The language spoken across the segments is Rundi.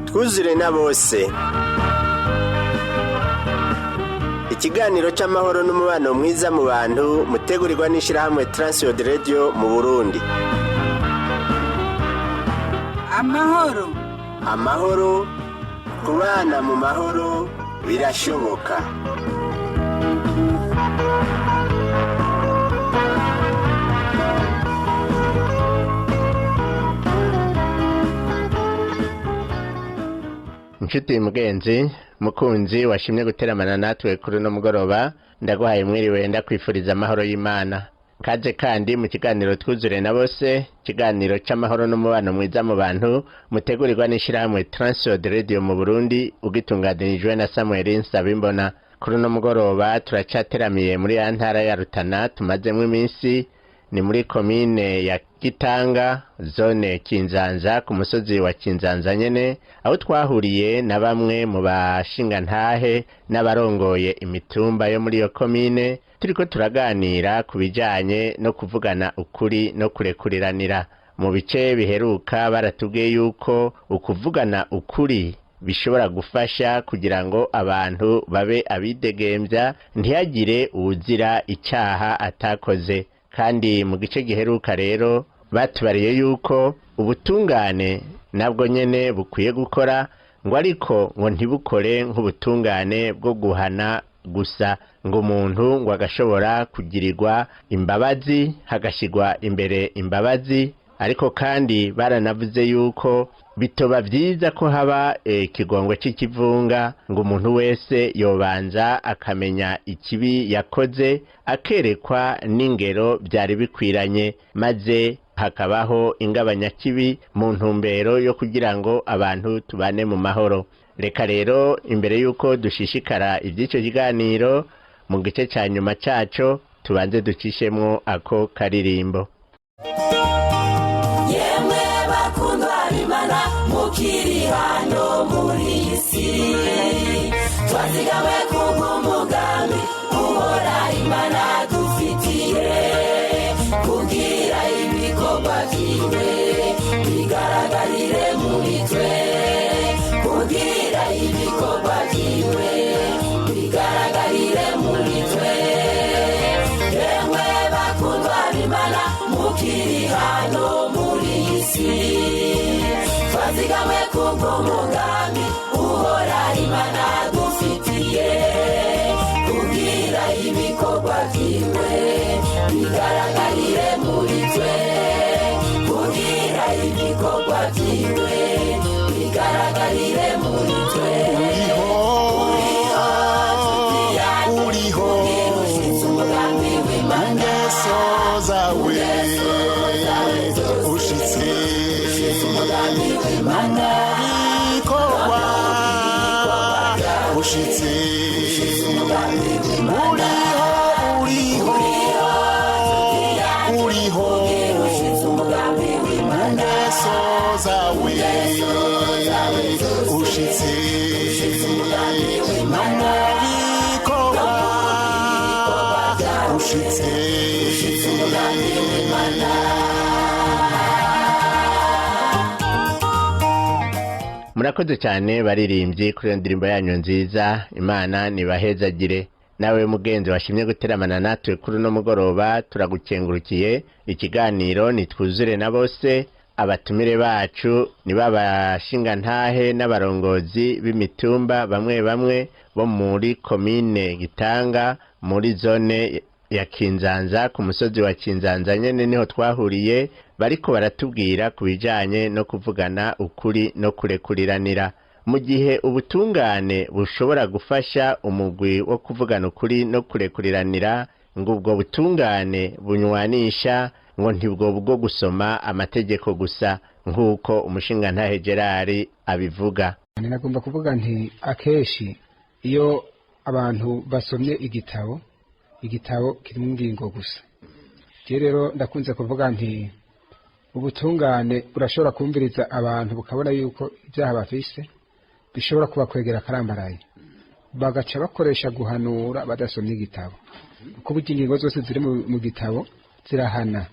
Twuzure na bose. Ikiganiro c'amahoro n'umubano mwiza mu bantu mutegurirwa n'ishirahamwe Transworld Radio mu Burundi. Amahoro. Amahoro, kubana mu mahoro birashoboka. Inshuti mugenzi mukunzi washimye guteramana natwe kuri uno mugoroba, ndaguhaye mwiriwe, ndakwifuriza amahoro y'Imana. Kaze kandi mu kiganiro Twuzure na bose, ikiganiro c'amahoro n'umubano mwiza mu bantu mutegurirwa n'ishirahamwe Transworld Radio mu Burundi, ugitunganirijwe na Samuel Nsabimbona. Kuri uno mugoroba turacateramiye muri ya ntara ya Rutana tumazemwo iminsi, ni muri komine ya Gitanga, zone Kinzanza, ku musozi wa Kinzanza nyene, aho twahuriye na bamwe mu bashingantahe n'abarongoye imitumba yo muri iyo komine, turiko turaganira ku bijanye no kuvugana ukuri no kurekuriranira. Mu bice biheruka baratubwiye yuko ukuvugana ukuri bishobora gufasha kugira ngo abantu babe abidegemvya, ntihagire uwuzira icaha atakoze. Kandi mu gice giheruka rero batubariye yuko ubutungane nabwo nyene bukwiye gukora, ngo ariko ngo ntibukore nk'ubutungane bwo guhana gusa, ngo umuntu ngo agashobora kugirirwa imbabazi, hagashyirwa imbere imbabazi. Ariko kandi baranavuze yuko bitoba vyiza ko haba ikigongwe c'ikivunga, ngo umuntu wese yobanza akamenya ikibi yakoze, akerekwa n'ingero byari bikwiranye, maze hakabaho ingabanyakibi mu ntumbero yo kugira ngo abantu tubane mu mahoro. Reka rero imbere y'uko dushishikara iby'icyo kiganiro mu gice cya nyuma cyaco, tubanze ducishemwo ako karirimbo. Yemwe bakundwa b'Imana mukiri hano muri iyi si, twazigawe kubw'umugambi uhora Imana dufitiye, kugira ibikorwa byiwe bigaragarire muri twe, kugira ibikorwa byiwe bigaragarire muri twe. Yemwe bakundwa b'Imana mukiri hano muri iyi si, twazigamwe kubw'umugambi uhora Imana dufitiye, kugira ibikorwa byiwe bigaragarire muri twe, kugira ibikorwa byiwe bigaragarire muri twe. Uriho, uriho. Ushitse umugambi w'Imana. Ingeso zawe ushitse bikorwa ushitse. Uriho, uriho, uriho. Ingeso zawe ushitse no mu bikorwa ushitse. Murakoze cyane baririmbyi kuri iyo ndirimbo yanyu nziza, Imana ntibahezagire. Nawe mugenzi washimye guteramana natwe kuri uno mugoroba, turagukengurukiye. Ikiganiro nitwuzure na bose. Abatumire bacu ni babashingantahe n'abarongozi b'imitumba bamwe bamwe bo muri komine Gitanga, muri zone ya Kinzanza, ku musozi wa Kinzanza nyene niho twahuriye, bariko baratubwira ku bijanye no kuvugana ukuri no kurekuriranira. Mu gihe ubutungane bushobora gufasha umugwi wo kuvugana ukuri no kurekuriranira, ngo ubwo butungane bunywanisha, ngo ntibwo bwo gusoma amategeko gusa, nk'uko umushingantahe Gerard abivuga. Nagomba kuvuga nti akenshi iyo abantu basomye igitabo, igitabo kirimo ingingo gusa. Je rero ndakunze kuvuga nti ubutungane burashobora kumviriza abantu, bukabona yuko ibyaha bafise. bishobora kubakwegera akarambaraye, bagaca bakoresha guhanura badasomye igitabo, kuko burya ingingo zose ziri mu gitabo zirahana.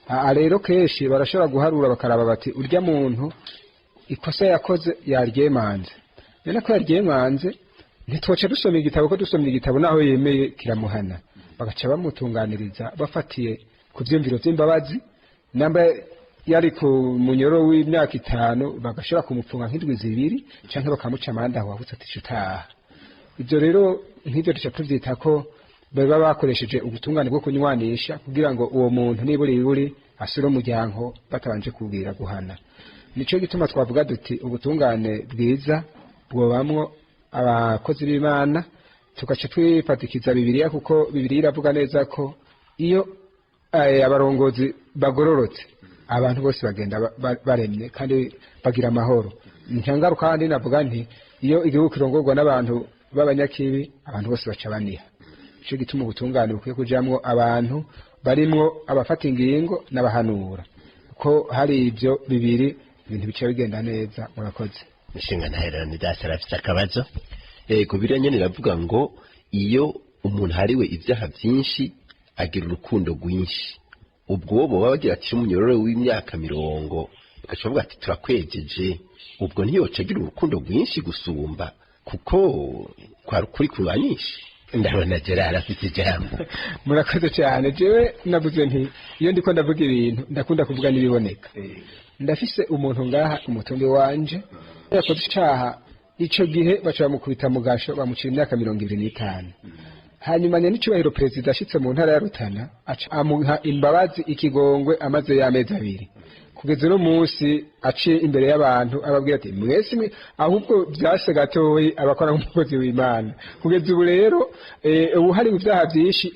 Aha rero kenshi barashobora guharura bakaraba bati urya muntu ikosa yakoze yaryemanze, none ko yaryemanze ntitwoca dusoma igitabo, ko dusomye igitabo naho yemeye kiramuhana. Bagaca bamutunganiriza bafatiye ku vyumviro vy'imbabazi, namba yari ku munyoro w'imyaka 5 bagashobora kumupfunga nk'indwi 2 canke bakamuca amande aho wahutse ati utaha. Ibyo rero nk'ibyo duca tuvyita ko baba bakoresheje ubutungane bwo kunywanisha, kugira ngo uwo muntu nibura iburi asure umuryango batabanje kubwira guhana. Nico gituma twavuga duti ubutungane bwiza bwobamwo abakozi b'Imana, tugaca twifatikiza Bibiliya, kuko Bibiliya iravuga neza ko iyo abarongozi bagororotse abantu bose bagenda baremye kandi bagira amahoro. Ntangaruka kandi navuga nti iyo igihugu kirongorwa n'abantu b'abanyakibi, abantu bose baca baniha. Nico gituma ubutungane bukwiye kujamwo abantu barimwo abafata ingingo n'abahanura, ko hari ibyo bibiri ibintu bica bigenda neza. Murakoze. Mushinga ntahe Leonidas arafise akabazo. Yego, biriya nyene iravuga ngo iyo umuntu hariwe ibyaha byinshi agira urukundo rwinshi. Ubwo boba bagira ati umunyororo w'imyaka 40, bagaca bavuga ati turakwejeje, ubwo ntiyoca agira urukundo rwinshi gusumba, kuko kwari ukuri kubanisha. Ndabona Gerard afite ijambo. Murakoze cyane. Jewe navuze nti iyo ndiko ndavuga ibintu ndakunda kuvuga n'ibiboneka. Ndafise umuntu ngaha umutumbi wanje yakoze icaha, ico gihe baca bamukubita mu gasho, bamucira imyaka 25. Hanyuma nyenicubahiro perezida ashitse mu ntara ya Rutana aca amuha imbabazi ikigongwe amaze y'amezi 2. Kugeza uno munsi aciye imbere y'abantu ababwira ati mwese mwe, ahubwo vyase gatoyi abakora nk'umukozi w'Imana. Kugeza ubu rero ubu hari ibyaha byinshi,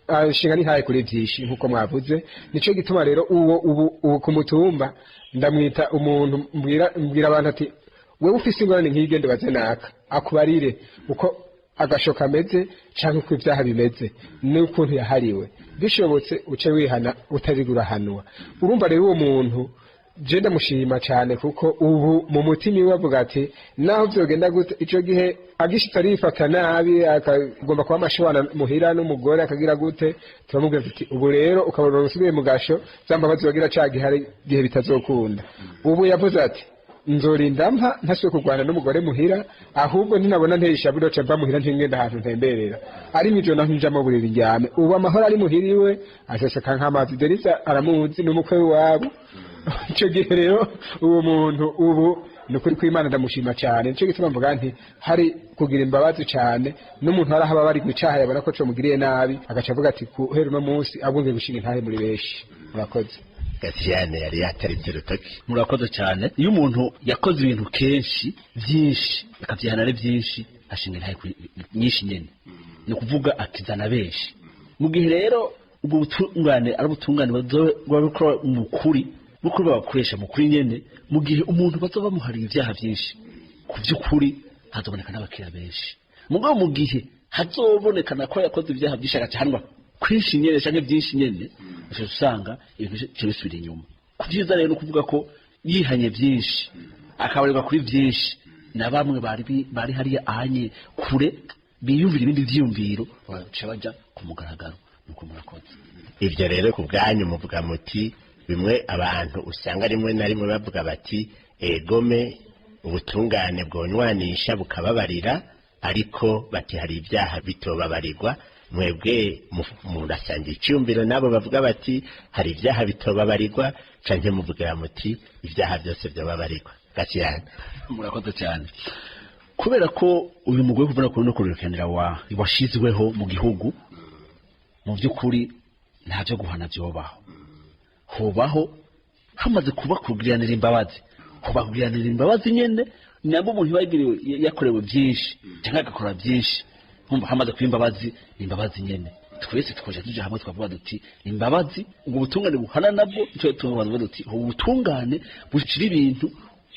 ashinga ntaye kuri byinshi nkuko mwavuze. Nico gituma rero uwo ubu ku mutumba ndamwita umuntu, mbwira abantu ati wewe ufise ingorane nk'igende baze naka akubarire uko agasho kameze canke uko ibyaha bimeze n'ukuntu yahariwe, bishobotse uce wihana utarigurahanwa. Urumva rero uwo muntu je ndamushima cyane, kuko ubu mu mutima iwe avuga ati naho vyogenda gute, ico gihe agishitse arifata nabi akagomba kuba amashwana muhira n'umugore akagira gute, turamubwira tuti ubu rero ukabona usubiye mu gasho za mbabazi wagira ca gihe gihe bitazokunda. Ubu yavuze ati nzorinda mpa ntasuye kurwana n'umugore muhira, ahubwo ntinabona nteye ishavu ndoca mva muhira ntingenda ahantu ntemberera, ari mw'ijoro naho njamo buriri ndyame. Ubu amahoro ari muhira iwe aseseka nk'amazi. Denise aramuzi n'umukwe w'iwabo. Ico gihe rero uwo muntu ubu ni ukuri kw'Imana ndamushima cyane. Nico gituma mvuga nti hari kugira imbabazi cyane, n'umuntu arahaba bari gucaha yabona ko comugiriye nabi agaca avuga ati guhera uno munsi abwonge gushinga intahe muri benshi. Murakoze. Gasiyane yari yataritse urutoki. Murakoze cyane. Iyo umuntu yakoze ibintu kenshi byinshi akabyihana ari byinshi, ashinga intahe nyinshi nyene, ni ukuvuga akizana benshi. Mu gihe rero ubwo butungane ari ubutungane bazobikora mu kuri, bukuri babakoresha mu kuri nyene, mu gihe umuntu bazoba bamuhariye ibyaha byinshi ku by'ukuri hazoboneka n'abakiriya benshi. Mugabo mu gihe hazobonekana ko yakoze ibyaha byinshi agacanwa kwinshi nyene canke byinshi nyene, uca usanga ibintu bica bisubira inyuma. Ku vyiza rero ni ukuvuga ko yihanye byinshi akabarirwa kuri byinshi, na bamwe bari hariya ahanye kure biyumvira ibindi vyiyumviro baca baja ku mugaragaro. Nuko murakoze. Ivyo rero ku bwanyu muvuga muti bimwe abantu usanga rimwe na rimwe bavuga bati egome ubutungane bwonywanisha bukababarira, ariko bati hari ibyaha bitobabarirwa. Mwebwe murasangira icyumviro nabo bavuga bati hari ibyaha bitobabarirwa, canke muvugira muti ibyaha byose byobabarirwa? Gasiyana. Murakoze cyane. Kubera ko uyu mugwi wo kuvuna kuri no kurekanira washizweho mu gihugu, mu by'ukuri nta byo guhana byobaho. Hobaho hamaze kuba kugiranira imbabazi, hoba kugiranira imbabazi nyene, nabo umuntu yagiriwe yakorewe byinshi cyangwa agakora byinshi, nkumva hamaze kuba imbabazi, ni imbabazi nyene. Twese twaje tuja hamwe twavuga duti imbabazi, ubwo butungane buhana nabwo twe tuvuga duti ubu butungane bushira ibintu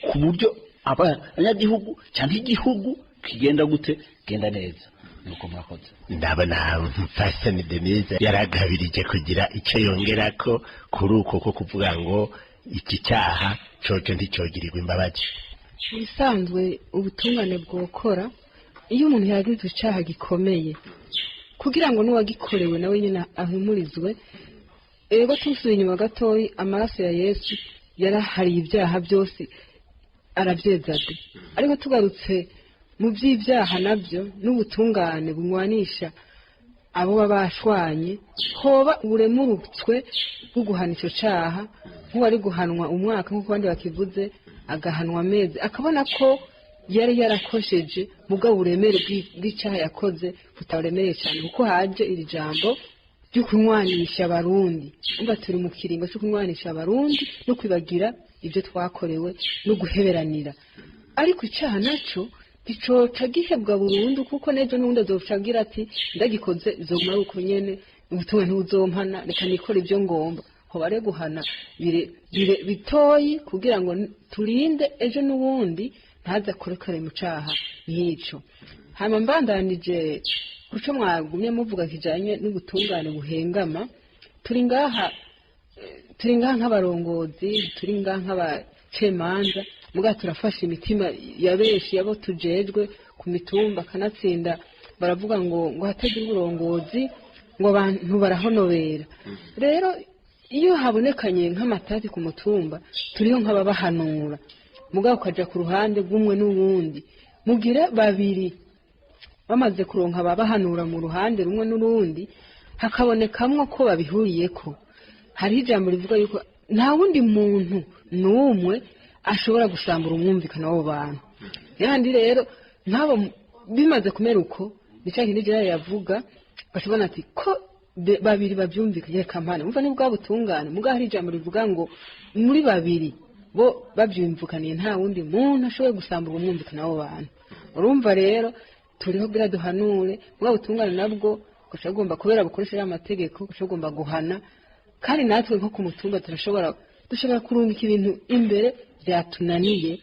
ku buryo abanyagihugu cyangwa igihugu kigenda gute, genda neza. Nuko murakoze. Ndabona Mfasoni Denise yaragabirije kugira icyo yongerako kuri uko ko kuvuga ngo iki cyaha coco nticogirirwa imbabazi. Ibisanzwe ubutungane bwokora iyo umuntu yagize icyaha gikomeye, kugira ngo n'uwagikorewe nawe nyine ahumurizwe. Ego, tusubiye inyuma gatoyi, amaraso ya Yesu yarahariye ibyaha byose, arabyeza de. Ariko tugarutse mu by'ibyaha nabyo n'ubutungane bunywanisha abo baba bashwanye, hoba uburemurutswe bwo guhana icyo cyaha. Nk'uwari guhanwa umwaka, nk'uko abandi bakivuze, agahanwa amezi, akabona ko yari yarakosheje, mugabo uburemere bw'icyaha yakoze butaremereye cyane, kuko haje iri jambo ryo kunywanisha Abarundi. Umva, turi mu kiringo cyo kunywanisha Abarundi no kwibagira ibyo twakorewe no guheberanira. Ariko icyaha nacyo gicoca gihebwa burundu, kuko n'ejo n'ubundi azoca agira ati: "Ndagikoze bizoguma ari uko nyene, ubutumwa ntibuzompana, reka nikore ibyo ngomba." Hoba ari guhana bire bire bitoyi kugira ngo turinde ejo n'ubundi ntaze akorekare mu caha nk'ico. Hanyuma mbandanije kuco mwagumye muvuga kijanye n'ubutungane buhengama, turi ngaha nk'abarongozi, turi ngaha nk'abacemanza, muga turafasha imitima ya benshi yabo tujejwe ku mitumba. Kanatsinda baravuga ngo hatagira uburongozi, ngo abantu barahonobera. Rero iyo habonekanye nk'amatati ku mutumba, turiho nk'ababahanura, mugabo ukaja ku ruhande rw'umwe n'uwundi, mugira babiri bamaze kuronka ababahanura mu ruhande rumwe n'urundi, hakabonekamwo ko babihuriyeko. Hariho ijambo rivuga yuko nta wundi muntu n'umwe ashobora gusambura umwumvikano w'abo bantu. Yandi rero nk'abo bimaze kumera uko, ni cya kindi Gerard yavuga, bashobora ati ko babiri babyumvikanye, reka mpane. Umva, ni bwa butungane. Mugabo hari ijambo rivuga ngo muri babiri bo babyumvikaniye, nta wundi muntu ashoboye gusambura umwumvikano w'abo bantu. Urumva rero turiho kugira duhanure. Bwa butungane nabwo bugaca bugomba, kubera bukoresha ya mategeko, bugaca bugomba guhana. Kandi natwe nko ku mutumba turashobora, dushobora kurungika ibintu imbere byatunaniye.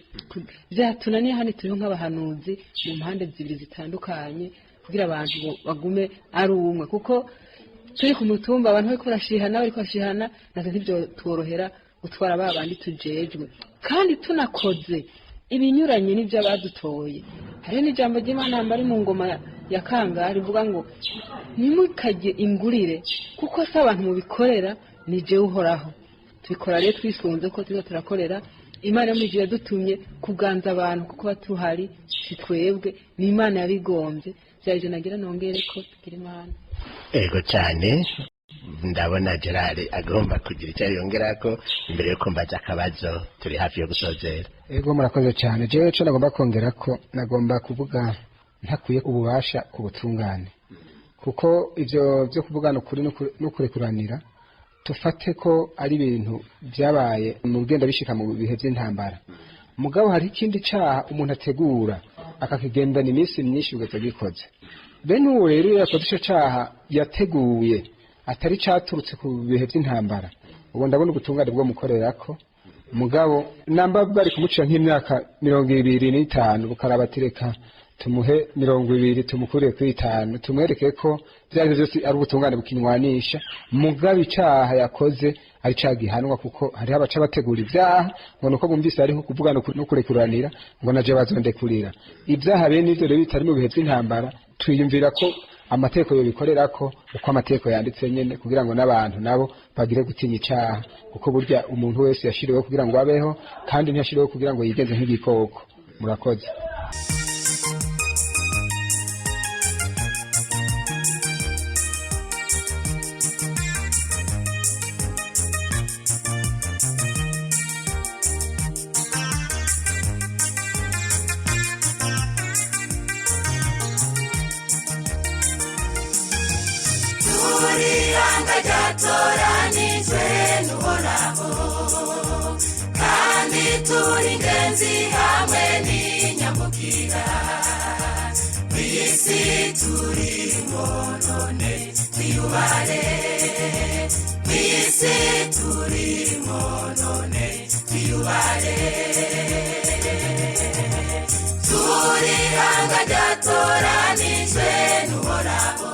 Hano turiho nk'abahanuzi mu mpande zibiri zitandukanye, kugira abantu bagume ari umwe, kuko turi ku mutumba abantu bariko barashihana, natwe ntibyotworohera gutwara ba bandi tujejwe, kandi tunakoze ibinyuranye n'ibyo abadutoye. Hariho n'ijambo ry'Imana bari mu ngoma ya kangahe rivuga ngo: "Ntimukajye ingurire, kuko si abantu mubikorera, ni jewe Uhoraho." Tubikora rero twisunze ko turiko turakorera Imana yo mu ijuru yadutumye kuganza abantu, kuko batuhari si twebwe, ni Imana yabigombye. Vyarivyo nagira nongere ko tugira Imana. Ego cyane. Ndabona Gerard agomba kugira icyo yongerako imbere yo kumbaza akabazo, turi hafi yo gusozera. Ego, murakoze cyane. Jewe cyo nagomba kongera ko nagomba kuvuga ntakwiye ububasha ku butungane, kuko ivyo byo kuvugana ukuri no kurekuranira, tufate ko ari ibintu byabaye mu bugenda bishika mu bihe by'intambara. Mugabo hari ikindi caha umuntu ategura akakigendana iminsi myinshi ugahita gikoze. Bene uwo rero iyo yakoze ico caha yateguye, atari caturutse ku bihe by'intambara, ubu ndabona ubutungane bwo mukorerako. Mugabo namba bari kumucira nk'imyaka 25, bukaraba ati: "Reka tumuhe 20, tumukure kuri itanu, tumwereke ko ibyo ari byo byose ari ubutungane bukinywanisha." Mugabo icaha yakoze ari caha gihanwa, kuko hariho abaca bategura ibyaha ngo nuko bumvise hariho kuvugana no kurekuranira, ngo naje bazondekurira. Ibyaha bene ivyo rero bitari mu bihe by'intambara, twiyumvira ko amategeko yobikorera ko uko amategeko yanditse nyene, kugira ngo n'abantu nabo bagire gutinya icaha, kuko burya umuntu wese yashiriweho kugira ngo abeho, kandi ntiyashiriweho kugira ngo yigenze nk'igikoko. Murakoze. Turihanga ryatoranijwe n'Uhoraho, kandi turi ingenzi hamwe n'inyambukira mu isi turimo. None twiyubare mu isi turimo, none twiyubare. Turihanga ryatoranijwe n'Uhoraho,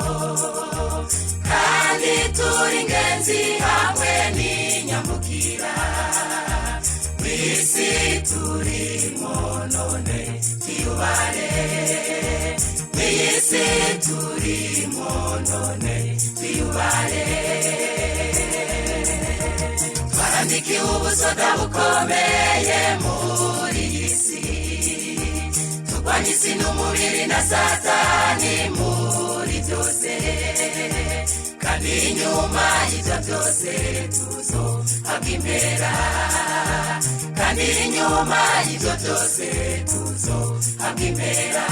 kandi turi ingenzi hamwe n'inyambukira mu isi. turimo none twiyubare, mw'iyi si turimo none twiyubare. Twarandikiwe ubusoda bukomeye muri iyi si, turwanya isi n'umubiri na Satani muri byose, kandi inyuma y'ibyo byose tuzohabwa impera, kandi inyuma y'ibyo byose tuzohabwa impera.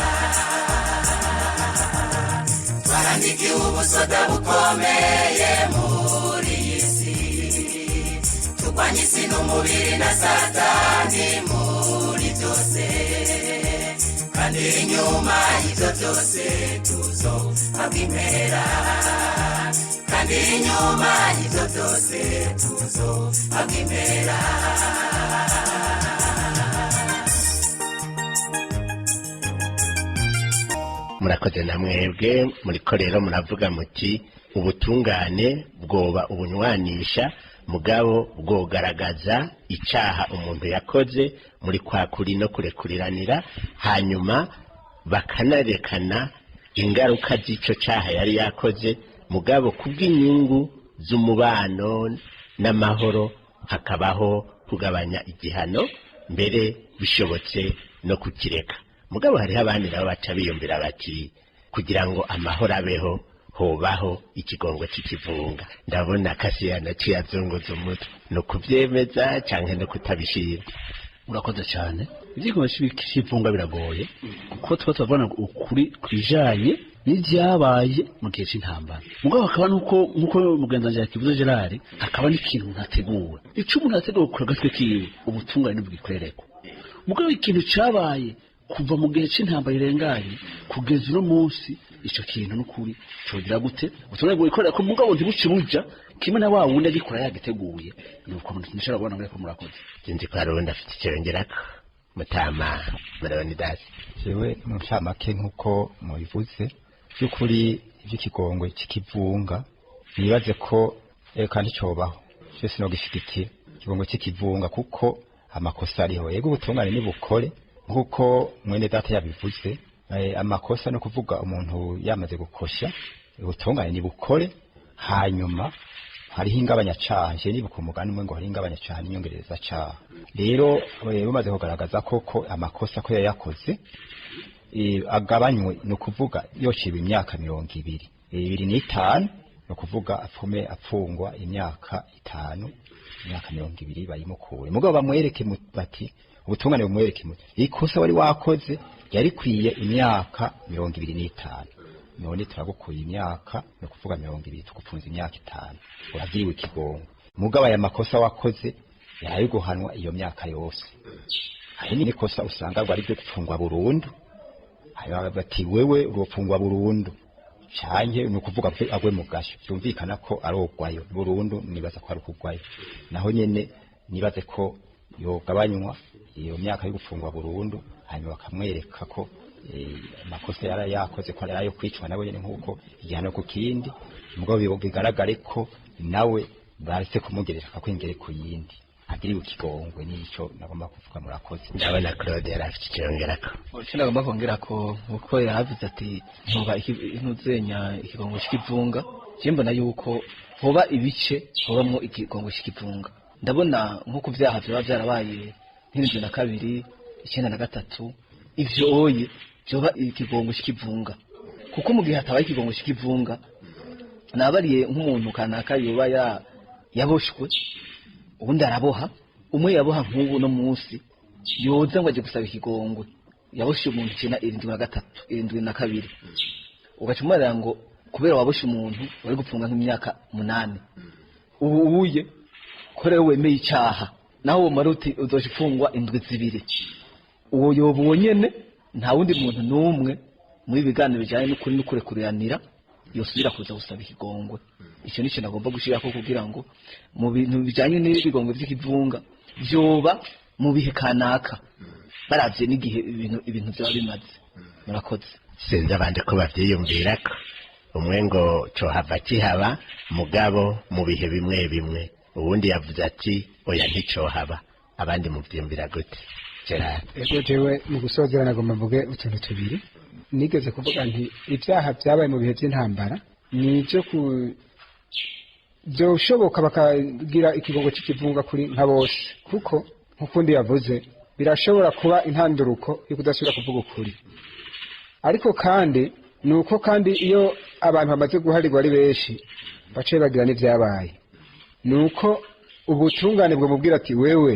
Twarandikiwe ubusoda bukomeye muri iyi si, turwanya isi n'umubiri na Satani muri byose, kandi inyuma y'ibyo byose tuzohabwa impera, kandi inyuma y'ibyo byose tuzohabwa impera. Murakoze na mwebwe muriko rero muravuga muti ubutungane bwoba ubunywanisha, mugabo bwogaragaza icaha umuntu yakoze muri kwa kuri no kurekuriranira, hanyuma bakanarekana ingaruka z'ico caha yari yakoze, mugabo kubw'inyungu z'umubano n'amahoro hakabaho kugabanya igihano, mbere bishobotse no kukireka. Mugabo hariho abandi nabo baca biyumvira bati kugira ngo amahoro abeho hobaho ikigongo cy'ikivunga. Ndabona Kasiyana aciye azunguza umutwe, ni ukuvyemeza canke no kutabishima. Urakoze cyane. Iby'ikigongo cy'ikivunga biragoye, kuko tuba turabona ukuri kwijanye n'ivyabaye mu gihe c'intambara. Mugabo hakaba nuko nkuko mugenzi wanje yakivuze Gerard, hakaba n'ikintu umuntu ategura. Ico umuntu ategura ku gatwe kiwe, ubutungane ntibwikorereko. Mugabo ikintu cabaye kuva mu gihe c'intambara irenganye kugeza uno munsi, ico kintu n'ukuri cogira gute ubutungane bwikorera ko, mugabo ntibuce buja kimwe na wa wundi agikora yagiteguye. Nuko nshobora kubona mureko murakoze. Sinzi ko hari uwundi afite ico yongerako. Mutama Leonidas. Jewe mu ncamake nk'uko mubivuze, by'ukuri iby'ikigongwe cy'ikivunga nibaze ko eka nticobaho, je sinogishigikira ikigongwe cy'ikivunga kuko amakosa ariho. Yego ubutungane nibukore nk'uko mwene data yabivuze, amakosa no kuvuga umuntu yamaze gukosha, ubutungane nibukore. Hanyuma hariho ingabanyacaha, je nibuka umugani umwe ngo hariho ingabanyacaha n'inyongerezacaha. Rero bumaze kugaragaza koko amakosa ko yayakoze, agabanywe, ni ukuvuga yociwe imyaka 25, ni ukuvuga apfume apfungwa imyaka 5, imyaka 20 bayimukure. Mugabo bamwereke bati ubutungane bumwereke muti ikosa wari wakoze yarikwiye imyaka 25, none turagukuye imyaka, ni ukuvuga 20, tugufunza imyaka 5, uragiriwe ikigongo. Mugabo aya makosa wakoze yari guhanwa iyo myaka yose. Hari n'ikosa usanga ngo ari ryo gupfungwa burundu, hari bati wewe urofungwa burundu canke ni ukuvuga agwe mu gasho, byumvikana ko arogwayo burundu, nibaza ko ari ukugwayo. Naho nyene nibaze ko yogabanywa iyo myaka yo gufungwa burundu, hanyuma bakamwereka ko amakosa yari yakoze ko ari ayo kwicwa nawe nyene nk'uko igihano ku kindi, mugabo bigaragare ko nawe baretse kumugereka akakwengere ku yindi, agiriwe ikigongwe. Nico nagomba kuvuga. Murakoze. Ndabona Claude yari afite ico yongerako. Icyo nagomba kongerako nkuko yaravuze ati ntuba intuzenya ikigongo cy'ikivunga, je mbona yuko hoba ibice hobamwo ikigongo cy'ikivunga. Ndabona nko ku vyaha vyoba vyarabaye nk'72, 93, ivyo oye vyoba ikigongo cy'ikivunga, kuko mu gihe hatabaye ikigongo cy'ikivunga, nabariye nk'umuntu kanaka yoba yaboshwe, ubundi araboha, umwe yaboha nk'ubu no munsi yoza ngo aje gusaba ikigongwe, yaboshe umuntu 93, 72, ugaca umubarira ngo kubera waboshe umuntu wari gupfunga nk'imyaka 8, ubu uye ko rero wemeye icaha, naho uwo maruti uzoca ufungwa indwi 2, uwo yoba uwo nyene, nta wundi muntu n'umwe muri ibiganiro bijanye n'ukuri n'ukurekuriranira yosubira kuza gusaba ikigongwe. Icyo nico nagomba gushirako kugira ngo mu bintu bijanye n'ibigongwe vy'ikivunga vyoba mu bihe kanaka, baravye n'igihe ibintu vyoba bimaze. Murakoze. Sinzi abandi ko bavyiyumvirako, umwe ngo cohava kihaba mugabo mu bihe bimwe bimwe, uwundi yavuze ati oya nticohaba. Abandi muvyiyumvira gute? Gerard. Ego, jewe mu gusozera nagomba mvuge utuntu tubiri. Nigeze kuvuga nti ibyaha byabaye mu bihe by'intambara ni ibyo ku byoshoboka bakagira ikigongo cy'ikivunga kuri nka bose, kuko nk'ukundi yavuze birashobora kuba intanduruko yo kudasubira kuvuga ukuri. Ariko kandi ni uko kandi iyo abantu bamaze guharirwa ari benshi bace bagira n'ibyabaye, ni uko ubutungane bwamubwira ati wewe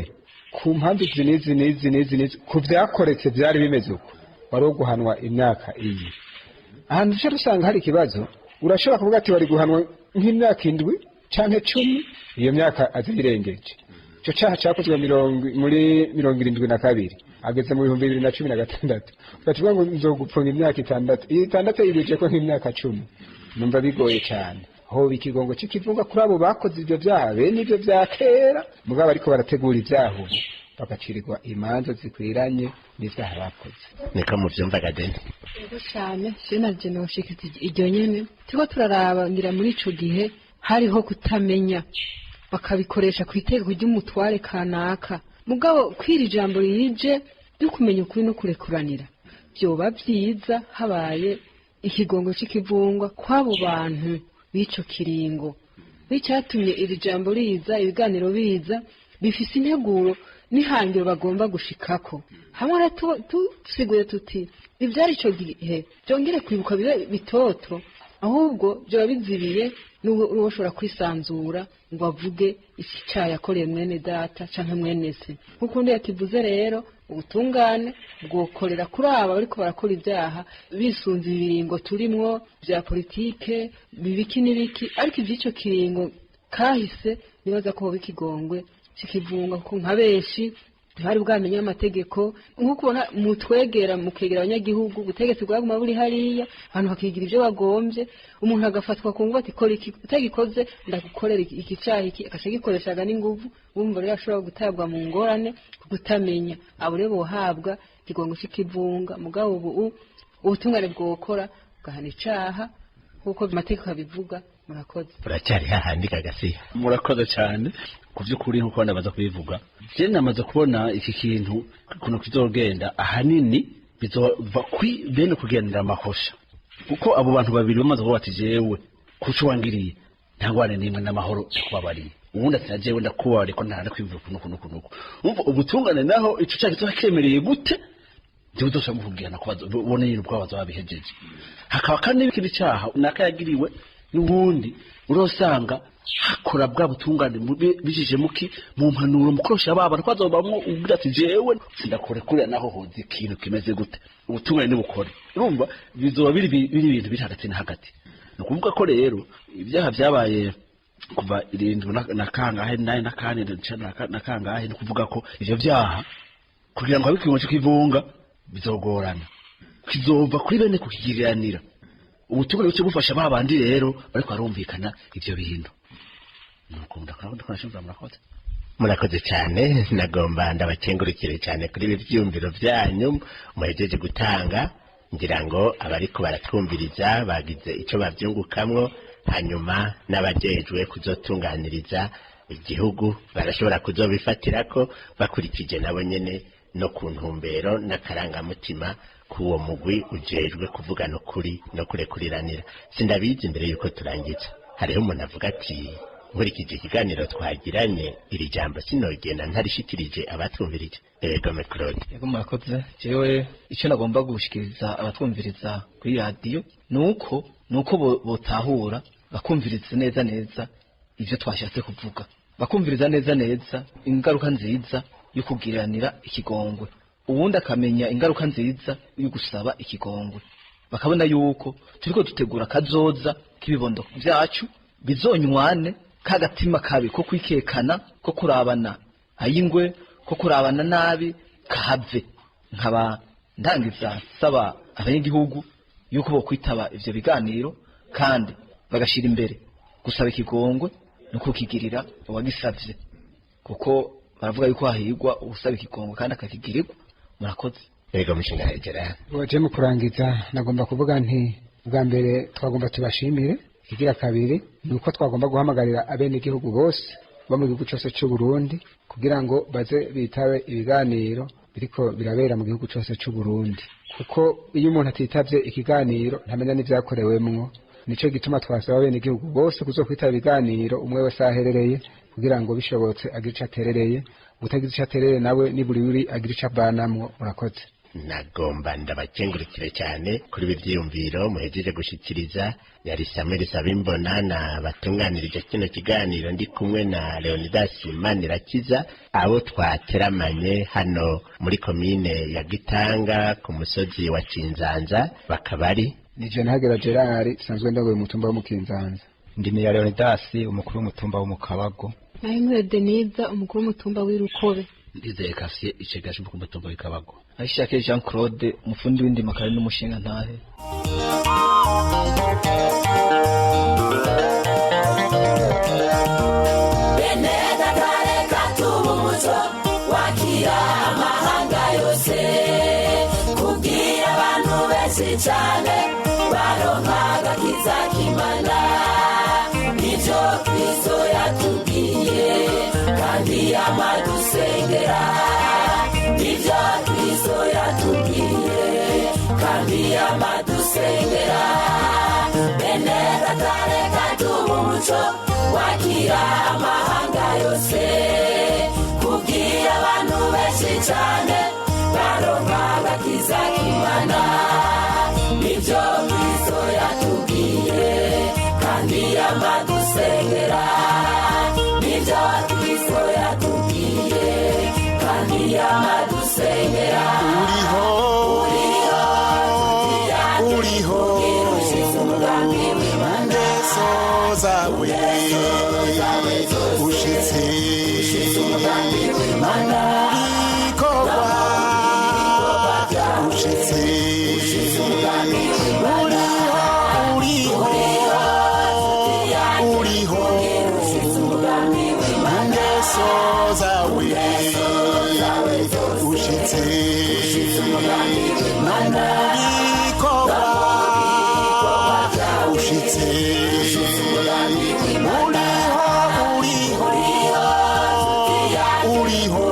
ku mpamvu izi n'izi n'izi n'izi n'izi, ku byakoretse byari bimeze uko, wari uwo guhanwa imyaka iyi. Ahantu uca usanga hari ikibazo, urashobora kuvuga ati wari guhanwa nk'imyaka 7 canke 10, iyo myaka azirengeje. Ico caha cakozwe muri 72, ageze mu 2016, ugacuvuga ngo nzogupfunga imyaka 6, iyo 6 yibijeko nk'imyaka 10, numva bigoye cyane. Hoba ikigongo c'ikivuga kuri abo bakoze ivyo vyaha bene ivyo vya kera, mugabo ariko barategura ivyaha ubu bagacirirwa imanza zikwiranye n'ivyaha bakoze. Niko muvyumvaga, Deni? Ego cyane, je navyo noshikiriza iryo nyene. Turiko turaraba ngira muri ico gihe hariho kutamenya, bakabikoresha ku itegeko ry'umutware kanaka. Mugabo kwira ijambo rije ryo kumenya ukuri no kurekuranira, vyoba vyiza habaye ikigongo c'ikivungwa kw'abo bantu b'ico kiringo. Bicyatumye iri jambo riza, ibiganiro biza bifise integuro n'ihangiro bagomba gushikako. Hamwe rero tusiguye tuti ivyari ico gihe byongere kwibuka bibe bitoto, ahubwo vyoba bizibiye n'uwoshobora kwisanzura ngo avuge iki caha yakoreye mwene data canke mwene se. Nk'uko undi yakivuze rero, ubutungane bwokorera kuri aba bariko barakora ibyaha bisunze ibiringo turimwo vya politike bibiki n'ibiki, ariko ivy'ico kiringo kahise nibaza ko hoba ikigongwe c'ikivunga, kuko nka benshi ntibari bwamenye amategeko. Nk'uko ubona mutwegera, mukegera abanyagihugu, ubutegetsi bwaguma buri hariya, abantu bakigira ibyo bagombye, umuntu agafatwa ku ngufu ati kora iki, utagikoze ndagukorera iki caha iki, agaca agikoreshaga n'inguvu. Wumva rero ashobora gutabwa mu ngorane kutamenya. Abo rero bohabwa ikigongo c'ikivunga, mugabo ubu ubutungane bwokora bugahana icaha nk'uko amategeko abivuga. Murakoze. Uracyari hahandi kagasiya. Murakoze cyane. Ku by'ukuri nk'uko namaze kubivuga, je namaze kubona iki kintu ukuntu kizogenda, ahanini bizova kuri bene kugenera amakosha, kuko abo bantu babiri bamaze kuvuga bati jewe kuco wangiriye nta ngwane n'imwe n'amahoro ndakubabariye, ubundi ati na jewe ndakubabariye ko ntahana kwivuga uku n'uku n'uku n'uku. Umva ubutungane naho ico caha kizoba kemereye gute, ntibuzoshobora kugirana kubaza ubone nyine ubwabo bazoba babihejeje. Hakaba kandi n'ikindi caha naka yagiriwe n'ubundi, urosanga hakora bwa butungane bijije muki mu mpanuro mukorosha baba twazobamwo ugira ati jewe sindakurekurira naho hoza ikintu kimeze gute, ubutungane nibukore. Urumva bizoba biri ibintu biri hagati na hagati. Ni ukuvuga ko rero ibyaha byabaye kuva 7 na kangahe naye na kane na kangahe, ni ukuvuga ko ivyo vyaha kugira ngo habe ikigongo c'ikivunga bizogorana, kizova kuri bene kukigiriranira. Ubutungane buce bufasha ba bandi rero bariko barumvikana ivyo bintu. Nuko ndakora murakoze. Murakoze cyane. Nagomba ndabakengurukire cyane kuri ibi byumviro byanyu muhejeje gutanga. Ngira ngo abariko baratwumviriza bagize icyo bavyungukamwo, hanyuma n'abajejwe kuzotunganiriza igihugu barashobora kuzobifatirako bakurikije nabo nyene no ku ntumbero n'akarangamutima k'uwo mugwi ujejwe kuvugana ukuri no kurekuriranira. Sindabizi, imbere yuko turangiza, hariho umuntu avuga ati nkurikije ikiganiro twagiranye, iri jambo sinogenda ntarishikirije abatwumvirije. Ego Claude. Yego, murakoze. Jewe icyo nagomba gushikiriza abatwumviriza kuri radiyo nuko botahura bakumviriza neza neza ivyo twashatse kuvuga, bakumviriza neza neza ingaruka nziza yo kugiranira ikigongwe, uwundi akamenya ingaruka nziza yo gusaba ikigongwe, bakabona yuko turiko dutegura kazoza k'ibibondo vyacu bizonywane kagatima kabi ko kwikekana, ko kurabana ayingwe, ko kurabana nabi kahave. Nkaba ndangiza saba abanyagihugu yuko bokwitaba ivyo biganiro kandi bagashira imbere gusaba ikigongwe no kukigirira uwagisavye, kuko baravuga yuko hahirwa usaba ikigongwe kandi akakigirirwa. Murakoze. Ego mushinga Gerard. Waje mu kurangiza nagomba kuvuga nti bwa mbere twagomba tubashimire, ikigira kabiri ni uko twagomba guhamagarira abenegihugu bose bo mu gihugu cyose cy'u Burundi kugira ngo baze bitabe ibiganiro Biriko birabera mu gihugu cose c'u Burundi, kuko iyo umuntu atitavye ikiganiro ntamenya n'ivyakorewemwo. Nico gituma twasaba bene igihugu bose kuzokwitaba ibiganiro, umwe wese aherereye, kugira ngo bishobotse agire ico aterereye. Utagize ico aterereye nawe niburi agire ico avanamwo. Murakoze. Nagomba ndabakengurukire cyane kuri ibi byiyumviro muhejeje gushikiriza. Yari Samuel Sabimbona na batunganirije kino kiganiro, ndi kumwe na Leonidas Manirakiza, abo twateramanye hano muri komine ya Gitanga ku musozi wa Cinzanza, bakaba ari Nije Ntagera Gerard, sanzwe ndagoye umutumba wo Mukinzanza. Ndimiya Leonidas, umukuru w'umutumba wo mu Kabago. Nahimure Denise, umukuru w'umutumba w'Irukobe. Ndizeye Kafye, icegera c'umukuru w'umutumba w'Ikabago. Aishake Jean Claude, umufundi w'indimo akaba ari n'umushinga ntahe. Bene data, tuba umuco wakira amahanga yose, kubwira abantu benshi cyane baronka agakiza k'Imana. Nibyo Kristo yatubwiye kandi amadusengera. Nibyo Kristo yatubwiye kandi amadusengera. Bene data, reka tuba umuco wakira amahanga yose, kubwira abantu benshi cyane baronka agakiza k'Imana. Nibyo Kristo yatubwiye kandi amadusengera. Nibyo Kristo yatubwiye kandi amadusengera. Uriho, uriho, ngeso zawe ushitse bikorwa ushitse. Uriho, uriho, uriho, ngeso zawe ushitse bikorwa ushitse. Uriho, uriho, uriho,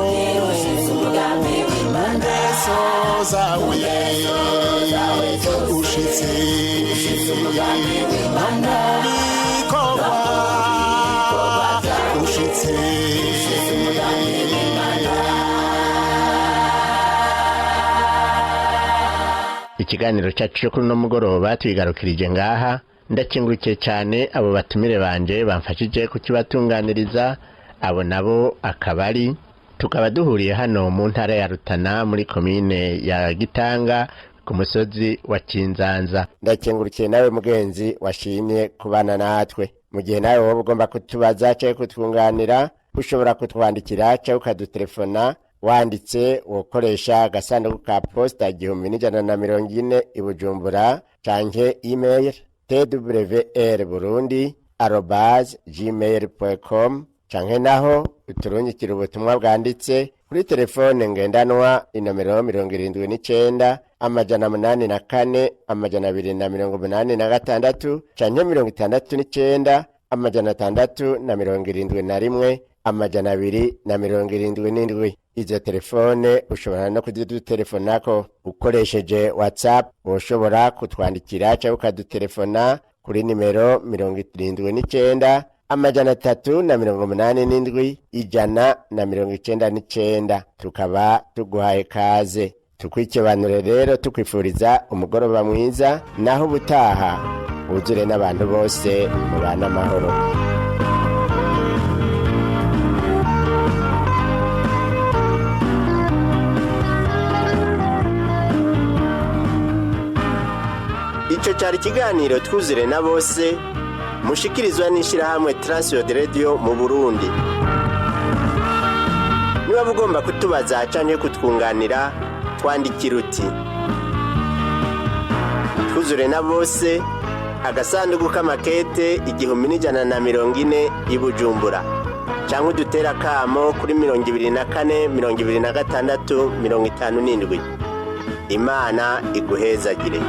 ngeso zawe ushitse bikorwa ushitse. Ikiganiro cyacu cyo kuri uno mugoroba tuyigarukirije ngaha. Ndakengurukiye cyane abo batumire banje bamfashije kukibatunganiriza. Abo nabo akaba ari, tukaba duhuriye hano mu ntara ya Rutana, muri komine ya Gitanga, ku musozi wa Kinzanza. Ndakengurukiye nawe mugenzi washimye kubana natwe. Mu gihe nawe wowe ugomba kutubaza cyangwa kutwunganira, ushobora kutwandikira cyangwa ukadutelefona. Wanditse wokoresha agasanduku ka posita 1140 i Bujumbura, canke email twrburundi@gmail.com, canke naho uturungikira ubutumwa bwanditse kuri telefone ngendanwa, inomero 79 804 286, canke 69 671 277. Izo telefone ushobora no kuzidutelefonako ukoresheje WhatsApp. Ushobora kutwandikira cyangwa ukadutelefona kuri nimero 79 387 199, tukaba tuguhaye kaze. Tukwikibanure rero, tukwifuriza umugoroba mwiza. Naho ubutaha, wuzure n'abantu bose mubana amahoro. Icyo cyari ikiganiro Twuzure na Bose, mushikirizwa n'ishyirahamwe Transworld Radio mu Burundi. Niba ugomba kutubaza cyangwa kutwunganira, twandikira uti: Twuzure na Bose, agasanduku k'amakete 1140 i Bujumbura, cyangwa udutera akamo kuri 24 26 57. Imana iguhezagire.